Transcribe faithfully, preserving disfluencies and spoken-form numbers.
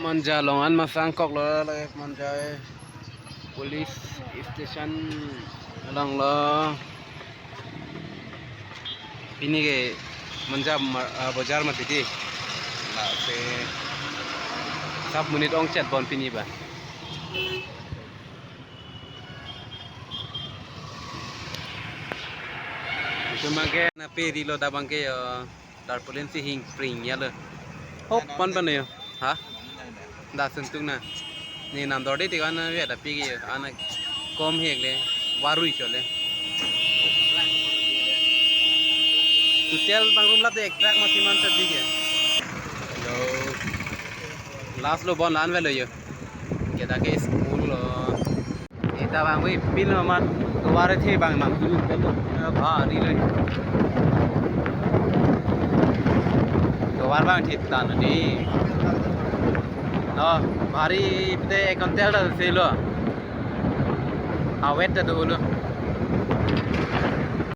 Manja along an masang koklo, lake Manja police station along lo. Pini ke Manja mar-, ah, bojar mati di. Lasi sab monit ongchet bon pini ba. Cuma ke nape rilo dabang ke yo. Tarpaulin si hing pring ya lo. Hop, pan pan yo. Ha? Da sentung na. Ne nam dor de te kan ya da pigi yo. Ana kom hek le. Varui chole. Total bang room lap te ek truck masi man sa pigi. Yo. Last lo bon lan velo yo. Kita ke school lo. Ita bang wi pin lo mat. Tovar the bang mang tu. Bhari lo. Tovar bang thit tan di. No, bhari te ek quintal ta se lo. Awet ta dolo.